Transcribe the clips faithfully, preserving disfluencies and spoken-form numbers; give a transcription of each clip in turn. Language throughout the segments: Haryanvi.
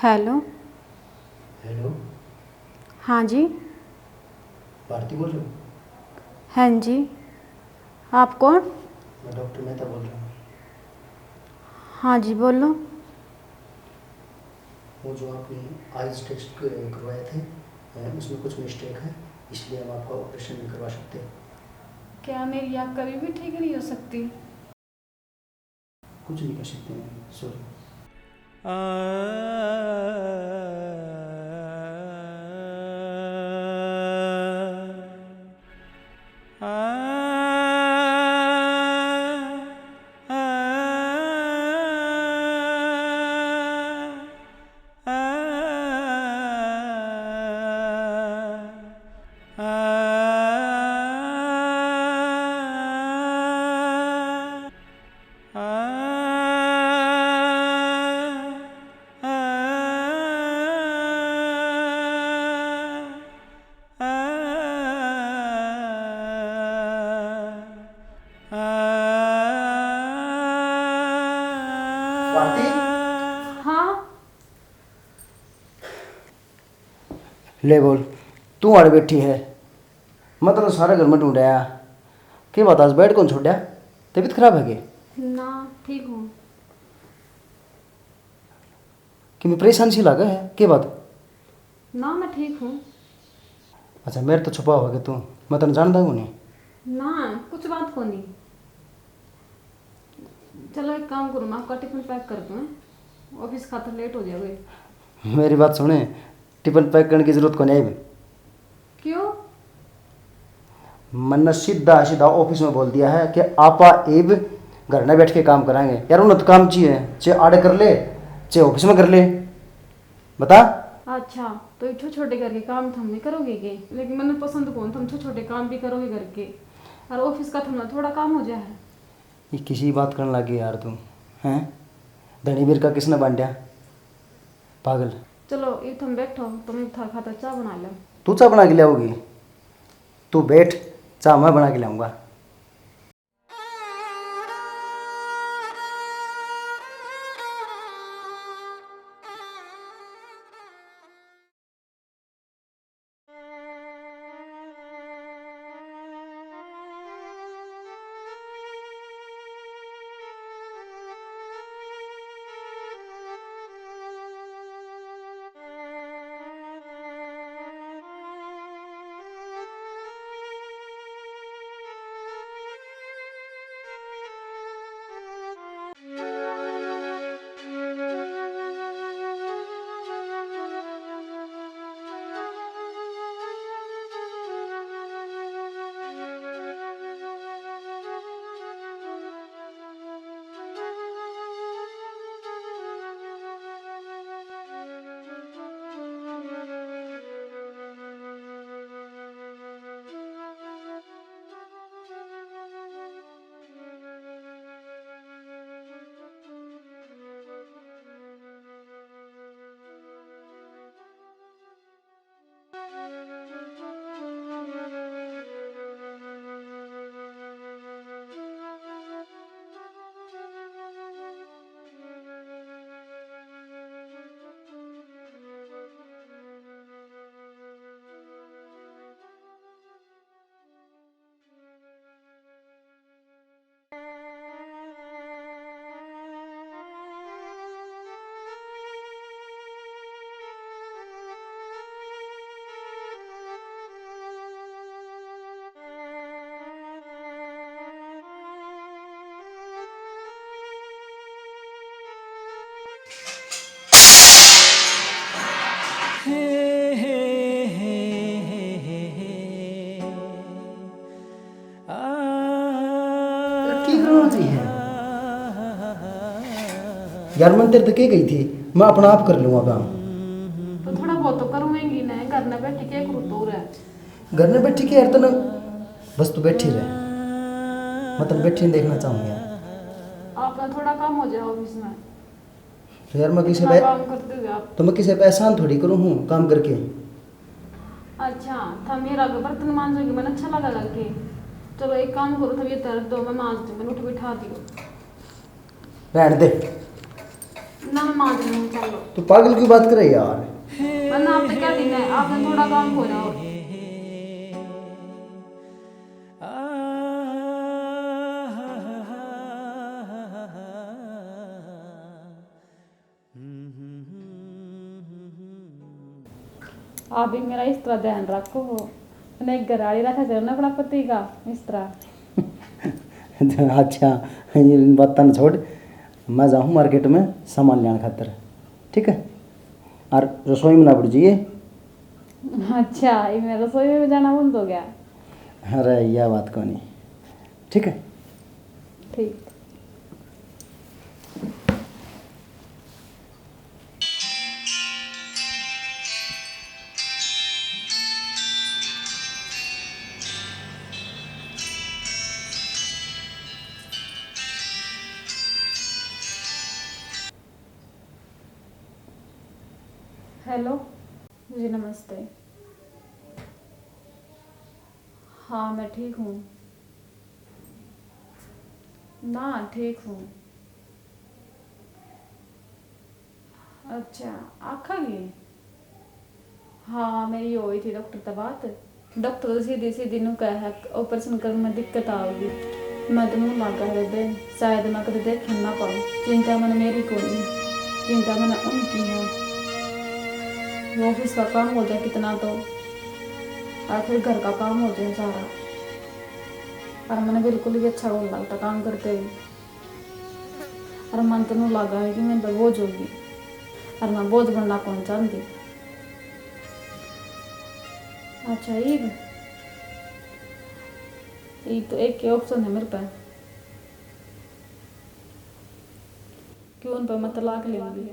हेलो। हेलो। हाँ जी। भारती बोल रहे हो? हाँ जी। आप कौन? मैं डॉक्टर मेहता बोल रहा हूँ। हाँ जी, बोलो। वो जो आपने आइज टेस्ट क-, करवाए थे, अ, उसमें कुछ मिस्टेक है, इसलिए हम आपका ऑपरेशन नहीं करवा सकते। क्या मेरी आँख कभी भी ठीक नहीं हो सकती? कुछ नहीं कर सकते मैम, सॉरी। भारती? हाँ। ले बोल, तू आड़े बैठी है, मैं तो सारा घर में ढूंढ आया। के बात, आज बेड कौन छोड़ा? तबीयत खराब है के? ना, ठीक हूँ। कि मैं परेशान सी लागे है, के बात? ना, मैं ठीक हूँ। अच्छा, मेरे तो छुपा होगे तू, मैं तने जानदा हूँ नहीं। ना, कुछ बात को नहीं। चलो, एक काम करूँ, मैं आपका टिफिन पैक कर दूँ, हैं? ऑफिस खातर लेट हो जाओगे। मेरी बात सुने, टिफिन पैक करने की जरूरत को नहीं। क्यों? मैंने सीधा सीधा ऑफिस में बोल दिया है कि आपा इब घर में बैठ के काम कराएंगे। यार, उन्हें तो काम चाहिए, चाहे आड़े कर ले, चाहे ऑफिस में कर ले। बता। अच्छा, तो इब छोटे छोटे घर के काम थम नहीं करोगे के? लेकिन मैंने पसंद कौन, थम छोटे छोटे काम भी करोगे घर के, और ऑफिस का थमने थोड़ा काम हो जाए है। ये किसी बात करने लग गई यार तू, हैं? धनी बीर का किसने बांटा? पागल। चलो, इब थम बैठो, तो मैं थार खातर चाय बना लूँ। तू चाय बना के लाओगी? तू बैठ, चाय मैं बना के लाऊंगा। ठीक रहना चाहिए। यार, मैं तेरे तक के गई थी, मैं अपना आप कर लूँगा काम। तो थोड़ा बहुत तो करूँगी ना, घर में बैठी के करूँ तो रह। घर में बैठी के यार, तने बस तू बैठी रह, मैं तने बैठी देखना चाहूँ यार। आपका थोड़ा काम हो जाए ऑफिस में। तो यार, मैं किसी इतना पे काम करते हुए आप। तो मैं किसी पे एहसान थोड़ी करूँ हूँ काम करके। अच्छा, था मेरा के बर्तन मांजोगे, मैंने अच्छा लगा लगे। चलो, एक काम करो, था ये धर दो, मैं मांज दूँ, मैंने उठ बिठा दियो। रहने दे। ना, मैं मांज लूँ, चलो। तू पागल की बात करे यार। वरना आप तो क्या दिन है, आप थोड़ा काम हो जाओ। आप भी मेरा इस तरह ध्यान रखो हो, अपने घर वाली रखा करो ना अपना पति का इस तरह। अच्छा, ये बात छोड़, मैं जाऊँ मार्केट में सामान लेने खातर, ठीक है? और रसोई में ना पड़ जाइए। अच्छा, ये मेरा रसोई में भी जाना बंद हो गया? अरे, यह बात को नहीं, ठीक है? ठीक। हेलो जी, नमस्ते। हाँ, मैं ठीक हूँ। ना, ठीक हूँ। अच्छा, आखा की? हाँ, मेरी हुई थी डॉक्टर तै बात। डॉक्टर तो सीधी सीधी न्यू कह है, ऑपरेशन करने में दिक्कत आओगी। मैं तो न्यू लागा है बेबे, शायद मैं कदे देखण ना पाऊँ। चिंता मन मेरी कोनी, चिंता मन उनकी है। वो ऑफिस का काम हो जाए कितना तो, और फिर घर का काम हो जाए सारा। और मैंने बिल्कुल भी अच्छा नहीं लगता काम करते हुए। और मन तो न्यू लागा है कि मैं तो बोझ होगी, और मैं बोझ बनना कौन चाहती। अच्छा, ईब, ईब तो एक ही ऑप्शन है मेरे पे, क्यों उन पे मैं तलाक ले लूँगी।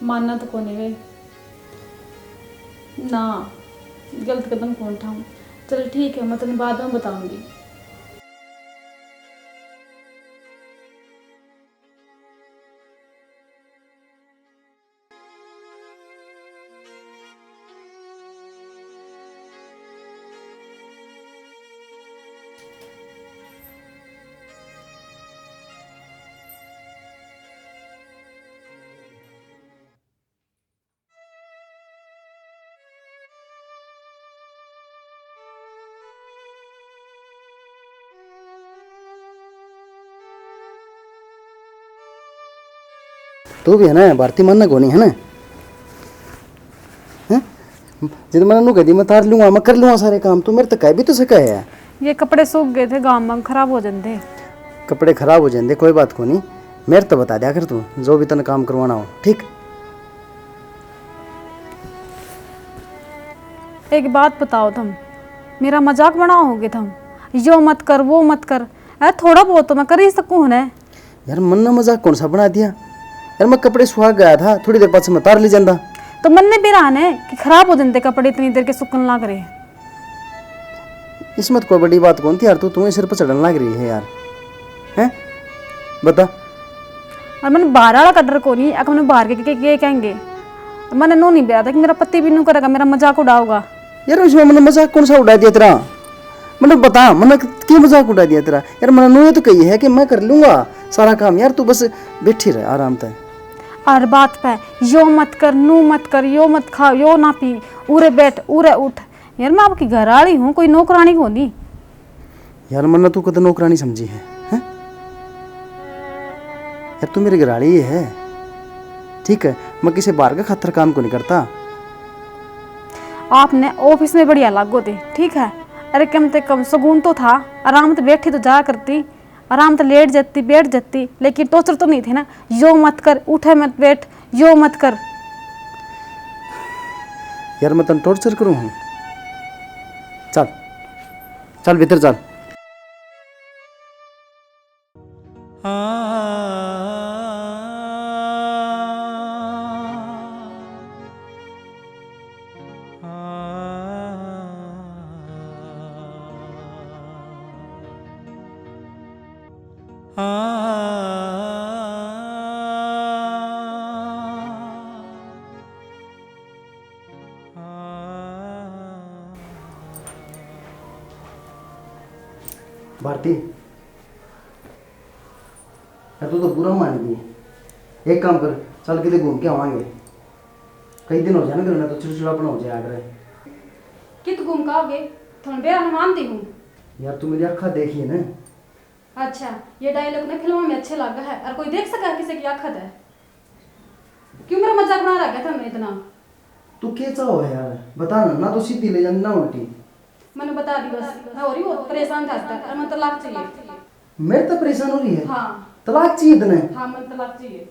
मानना तो कोनी वे ना, गलत कदम कौन उठाऊँ। चल ठीक है, मैं तन्ने बाद में बताऊँगी। तू भी है ना भारती, मानना कोनी है ना? हैं? जब मैंने नू कह दी, मैं तार लूंगा, मैं कर लूंगा सारे काम, तू मेरे तक कह भी तो सका है। ये कपड़े सूख गए थे, गाम में खराब हो जाते। कपड़े खराब हो जाते, कोई बात कोनी, मेरे तो बता दिया कर तू, जो भी तने काम करवाना हो, ठीक? एक बात बताओ तुम, मेरा मजाक बनाओगे तुम? यो मत कर, वो मत कर। अरे थोड़ा बहुत तो मैं कर ही सकूँ हूँ ना। यार, मन्ने मजाक कौन सा बना दिया? यार, मैं कपड़े सुखा गया था, थोड़ी देर पाछे मैं तार ले जांदा। तो मन्ने भी रहा ने कि खराब हो जाते कपड़े, इतनी देर के सुकन लाग रहे। इसमें तो कोई बड़ी बात कौन थी यार, तू, तू ही सिर पर चढ़न लाग रही है यार, हैं? बता। और मैंने बाहर वाला का डर को नहीं, अगर मैंने बाहर के, के, के कहेंगे। मैंने नो नहीं बेरा था कि मेरा पति भी नो करेगा, मेरा मजाक उड़ाओगा। यार, उसमें मैंने मजाक कौन सा उड़ा दिया तेरा? मतलब बता, मैंने के मजाक उड़ा दिया तेरा? यार, मैंने नो ये तो कही है कि मैं कर लूंगा सारा काम। यार, तू बस बैठी रह आराम तै। हर बात पे यो मत कर, नू मत कर, यो मत खा, यो ना पी, उरे बैठ, उरे उठ। यार, मैं आपकी घर वाली हूँ, कोई नौकरानी को नहीं। यार, मन्ने तू कदे नौकरानी समझी है, हैं? यार, तू मेरी घराली है, ठीक है? मैं किसी बाहर का खातर काम को नहीं करता। आपने ऑफिस में बढ़िया लागो थे, ठीक है? अरे, कम से कम सुकून तो था, आराम से बैठी तो जाया करती, आराम से लेट जाती, बैठ जाती, लेकिन टॉर्चर तो नहीं थे ना, यो मत कर, उठे मत बैठ, यो मत कर। यार, मैं तन टॉर्चर करूँ हूँ? चल, चल भीतर चल। भारती, यार, तू तो बुरा मान गई। एक काम कर, चल किते घूम के आवांगे। कई दिन हो जाए ना, तो चिड़चिड़ापन हो जाया करे। कित घूम के आओगे? थोड़ा बेरा मान दी हूँ। यार, तू मेरी आँखा देखिए ना। अच्छा, ये डायलॉग ना फिल्मों में अच्छे लगा है, और कोई देख सका है किसी की आँखा है? क्यों मेरा मजाक बना रखा था इतना? तू के चाहो है यार, बता ना, ना तो सीधी ले जानी, ना उल्टी। मैंने बता दी बस, मैं हो रही बहुत परेशान था, और मैं तलाक चाहिए। मेरे तो परेशान हो रही है? हाँ। तलाक चाहिए तने? हाँ, मैंने तलाक चाहिए।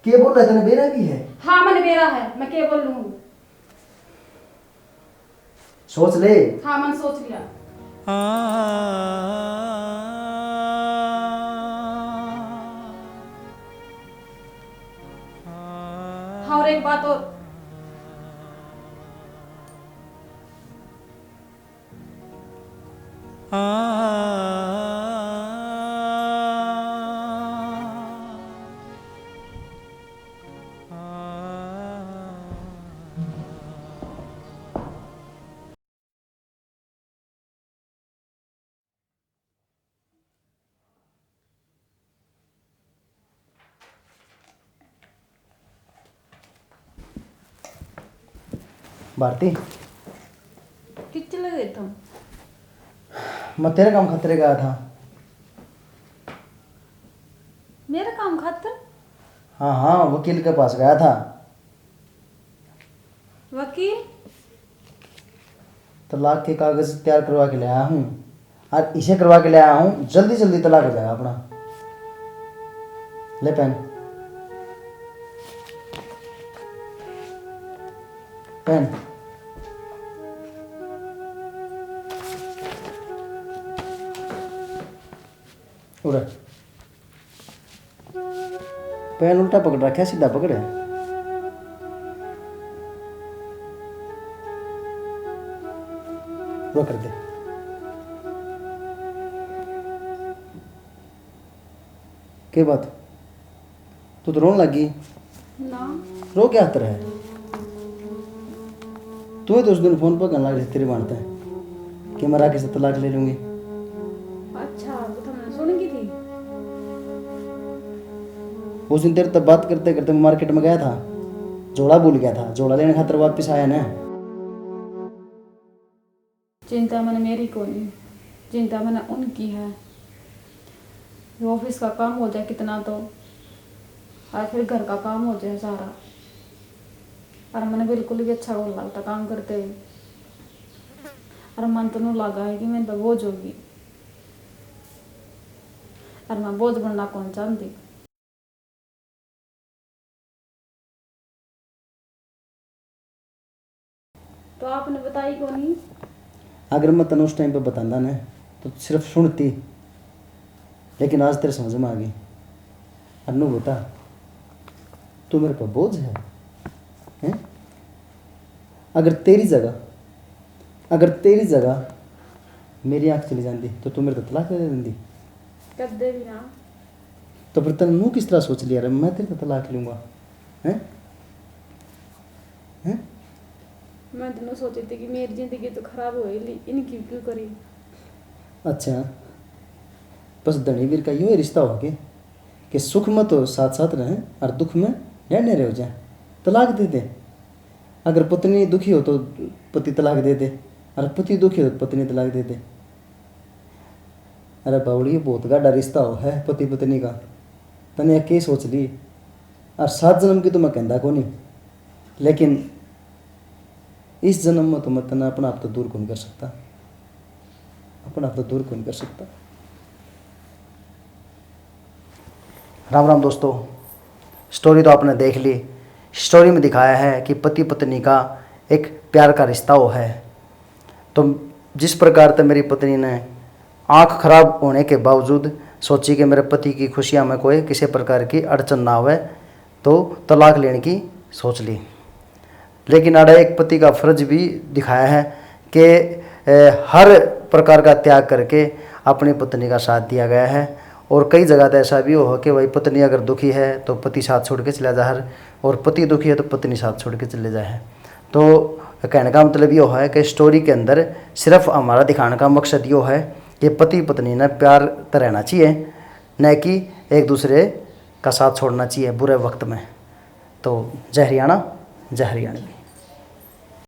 के बोल रहा है, तने बेरा भी है? हाँ, मैंने बेरा है, मैं के बोलूँ? सोच ले। हाँ, मैंने सोच लिया। हाँ, और एक बात और। भारती, कित चले गए तुम? मैं तेरे काम खातिर गया था। मेरे काम खातिर? हाँ, हाँ, वकील के पास गया था। वकील? तलाक के कागज तैयार करवा के ले आया हूँ, और इसे करवा के ले आया हूँ, जल्दी जल्दी तलाक हो जाएगा अपना। ले पेन, पेन। उरे। पेन उल्टा पकड़ रखा, सीधा पकड़। वो कर दे। के बात? तू तो रोन लगी। ना। रो क्या खातर है? तू ही तो उस दिन फोन पर कहने लग रही थी तेरी भाण तै कि मैं राखी से तलाक ले लूंगी। अच्छा, वो तो मैंने सुन की थी। उस दिन तेरे तब बात करते करते मैं मार्केट में गया था, झोला भूल गया था, झोला लेने खातर वापस आया ना। चिंता मन मेरी कोनी, चिंता मन उनकी है। ये ऑफिस का काम हो जाए कितना तो, और फिर घर का काम हो जाए सारा। और मन बिल्कुल भी अच्छा कौन लगता काम करते हुए। और मन तो न्यू लगा है कि मैं तो बोझ होगी, और मैं बोझ बनना कौन चाहती। तो आपने बताई कोनी? अगर मैं तन्ने उस टाइम पे बतांदा ना, तो सिर्फ सुनती, लेकिन आज तेरे समझ में आ गई। अन्नू बेटा, तू मेरे पर बोझ है, हैं? अगर तेरी जगह, अगर तेरी जगह मेरी आँख चली जाती, तो तू मेरे तो तलाक दे देती। कदे भी ना। तो फिर तन्ने नू किस तरह सोच लिया रे, मैं तेरे तो तलाक लूँगा, हैं? हैं? मैं तो नू सोची थी कि मेरी जिंदगी तो खराब हो ही ली, इनकी क्यों करी? अच्छा, बस धनी वीर का यो ही रिश्ता हो के, कि सुख में तो साथ साथ रहें और दुख में न्यारे न्यारे हो जाए। तलाक दे दे। अगर पत्नी दुखी हो तो पति तलाक दे दे, और पति दुखी हो तो पत्नी तलाक दे दे। अरे बावड़ी, ये बहुत गाढ़ा रिश्ता हो है पति पत्नी का। तने एक ही सोच ली, और सात जन्म की तो मैं कहंदा कोनी, लेकिन इस जन्म में तो मैं तने अपना आप तो दूर कोनी कर सकता, अपना आप तो दूर कोनी कर सकता। राम राम दोस्तों, स्टोरी तो आपने देख ली। स्टोरी में दिखाया है कि पति पत्नी का एक प्यार का रिश्ता हो है। तो जिस प्रकार ते मेरी पत्नी ने आँख खराब होने के बावजूद सोची कि मेरे पति की खुशियाँ में कोई किसी प्रकार की अड़चन ना आवे, तो तलाक लेने की सोच ली। लेकिन आड़े एक पति का फर्ज भी दिखाया है कि, ए, हर प्रकार का त्याग करके अपनी पत्नी का साथ दिया गया है। और कई जगह तो ऐसा भी हो कि भाई, पत्नी अगर दुखी है तो पति साथ छोड़ के चला जा हर, और पति दुखी है तो पत्नी साथ छोड़ के चले जाए। तो कहने का मतलब यो है कि स्टोरी के अंदर सिर्फ हमारा दिखाने का मकसद यो है कि पति पत्नी ने प्यार तो रहना चाहिए, न कि एक दूसरे का साथ छोड़ना चाहिए बुरे वक्त में। तो जय हरियाणा, जय हरियाणवी।